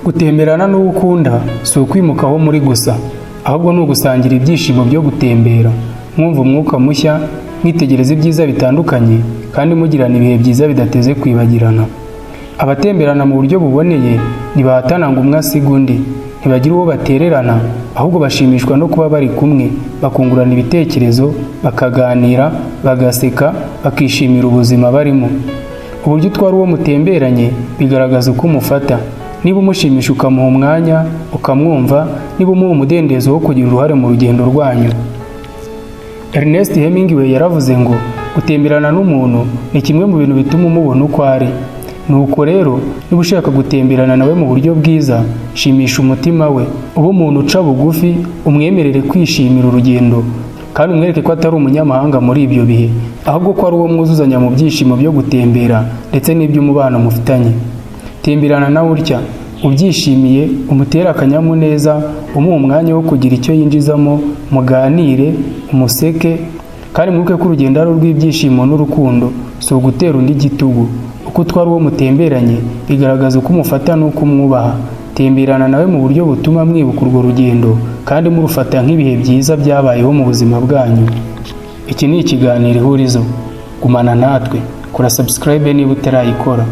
Gutemberana n'uwo ukunda si ukwimuka aho muri gusa, ahubwo ni ugusangira ibyishimo byo gutembera, mwumva umwuka mushya, mwitegereza ibyiza bitandukanye kandi mugirana ibihe byiza bidateze kwibagirana. Abatemberana mu buryo buboneye ntibahatana ngo umwe asige undi, ntibagira uwo batererana, ahubwo bashimishwa no kuba bari kumwe, bakungurana ibitekerezo, bakaganira, bagaseka, bakishimira ubuzima barimo. Uburyo utwara uwo mutemberanye bigaragaza uko umufata. Niba umushimisha ukamuha umwanya, ukamwumva, niba umuha umudendezo wo kugira uruhare mu rugendo rwanyu. Ernest Hemingway yaravuze ngo gutemberana n'umuntu ni kimwe mu bintu bituma umubona uko ari. Nuko rero niba ushaka gutemberana nawe mu buryo bwiza, shimisha umutima we, ube umuntu uca bugufi, umwemerere kwishimira urugendo kandi umwereke ko atari umunyamahanga muri ibyo bihe, ahubwo ko ari uwo mwuzuzanya mu byishimo byo gutembera ndetse n'iby'umubano mufitanye. Temberana nawe utya ubyishimiye, umutere akanyamuneza, umuha umwanya wo kugira icyo yinjizamo, muganire, umuseke, kandi mwibuke ko urugendo ari urw'ibyishimo n'urukundo, si ugutera undi igitugu. Uko utwara uwo mutemberanye bigaragaza uko umufata n'uko umwubaha. Temberana nawe mu buryo butuma mwibuka urwo rugendo kandi murufata nk'ibihe byiza byabayeho mu buzima bwanyu. Iki ni ikiganiro Ihurizo. Gumana natwe, kora subscribe niba utarayikora.